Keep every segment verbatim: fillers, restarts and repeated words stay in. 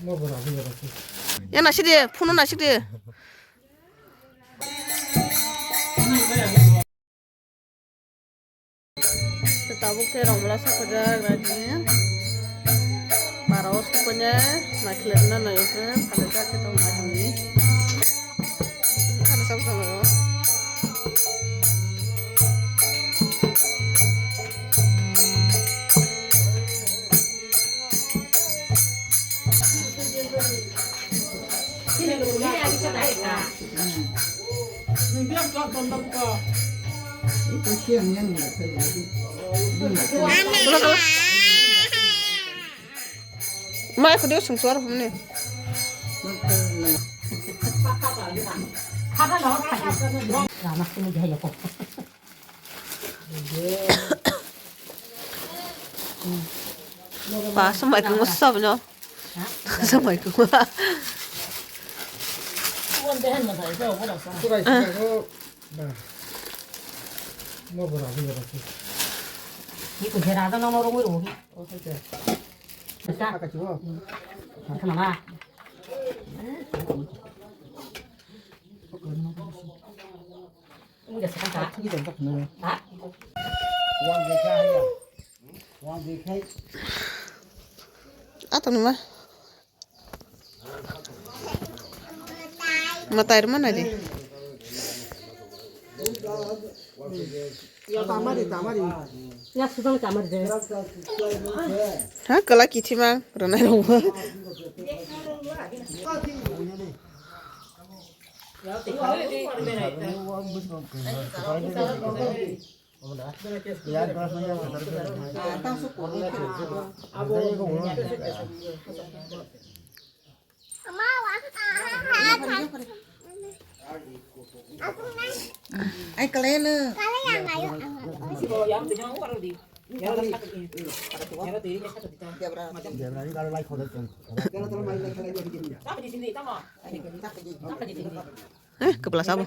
Ya nasidi, phone nasidi. Tabuk khe rongmla sakajak rajni. Bara o sokphainai, naikhlai rwna nai khe, khalajak khe tong nai hwnwi. Khana sabo tong nai o. Mai khudi sung suar humni. Ba, samai kung sab no. Samai kung. Ni ko jera da no no rong ro. Sa. Mama. Atong ma. Matai rwma nai di. Ha, kala kithi mang rwnai rwma. Ai, kalena. Eh, kepala sabo.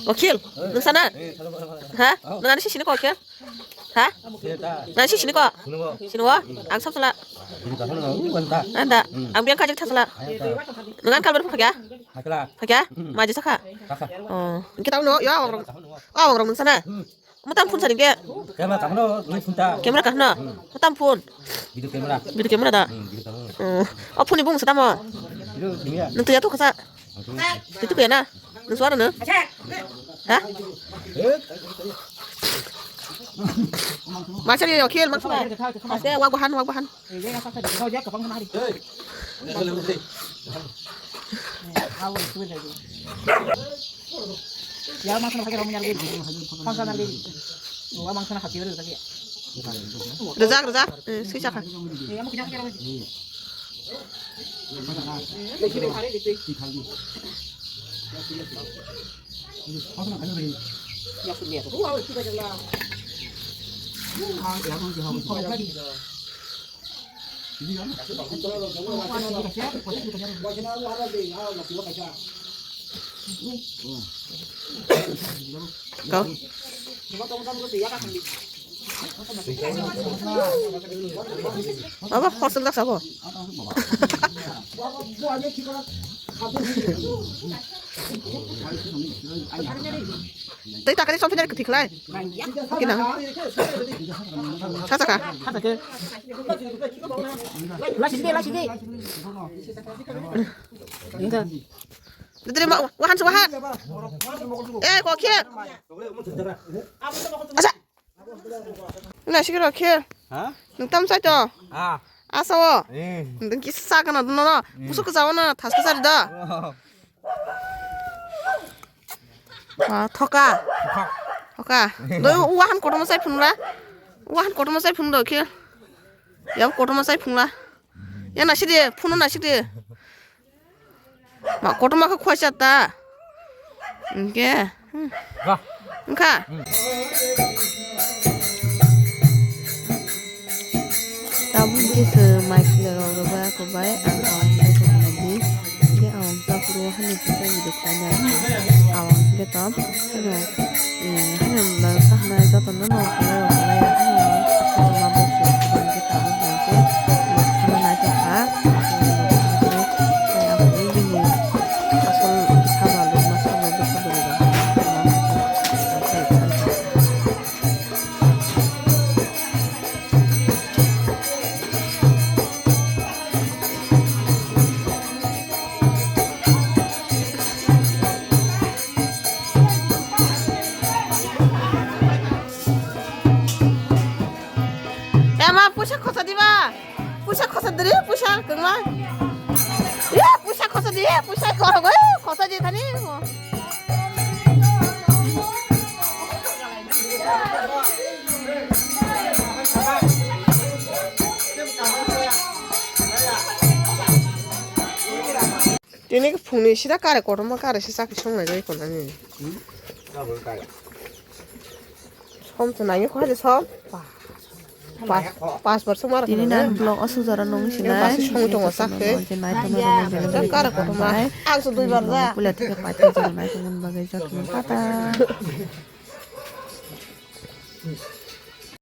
Okhil, nwng sana? Ha? Nwng ani sisini ko, Okhil? Ha? Nwng ani sisini ko? Sini wo? Ang sab sala. Anda, ang biang kajak thasala. Nwng ani kalbar phakya? Phakya? Maji sakha? Oh, kita uno, ya, orang. Oh, orang nwng sana? Mo tam phone sari ke? Camera kahno, ni phone ta. Camera kahno? Mo tam phone? Video camera. Video camera da? Hmm, video camera. Oh, o phone ni bung sa tamo? Video camera. Nung tuya tu khasa? Aku. Itu kaya na? Nung suara na? Ha? Masa ni Okhil, masa. Masa, wag bahan, wag bahan. Ya, mangsa na pakai romunya lagi. Mangsa na lagi. Wah, mangsa na hati lagi. Rwjak, rwjak. Eh, swi sakha. Go. Baba, hostel dak sabo. Tei takari something dari ketik lai. Kina. Sasa ka. Lasi de, lasi de. Enggak. Dudri ma, wahan se wahan. Eh, kok khe. Asa. Na sikiro khe. Ha? Nung tam sai to. Ah. Asa o. Eh. Nung kisa kana duno no. Kusuk kisa o na thas kisa da. Oh. Ah, thoka. Thoka. Doi wahan kotorma sai phunla. Wahan kotorma sai phunla khe. Yam kotorma sai phunla. Ya nasidi, phunu nasidi. Ma kotorma khe khwaisa ta. Hingke. Wngkha. Tabuk hingke se mai khwlai rok rwbai ako bai ang awang bai tongmani di. Hingke awang chakro hani kisa video khlaina awang hingke tam. Hino, eh, hino na sahna joto no no khalai rok khalai hino. Kotorma box rok hingke tabuk hingke thana naithok kha. Tei ang bini asol saba lukma saba bwsa bwrwi rok. Ema, puisa khosa diba? Puisa khosa diri, puisa kwma. Ya, puisa khosa di, puisa khosa di thani. Tini phungni sida kare kotorma kare se chakri songlai bai konani. Som to nangyo kho de som. Pas, pas bar somar. Tini nang vlog o sujaro nung sinai. Pas song tongo sak de. Nai tongma rok nung. Kare kotorma. Ang so dui bar ja. Pula thike paithak jora nai tongma bagwi jotma tata.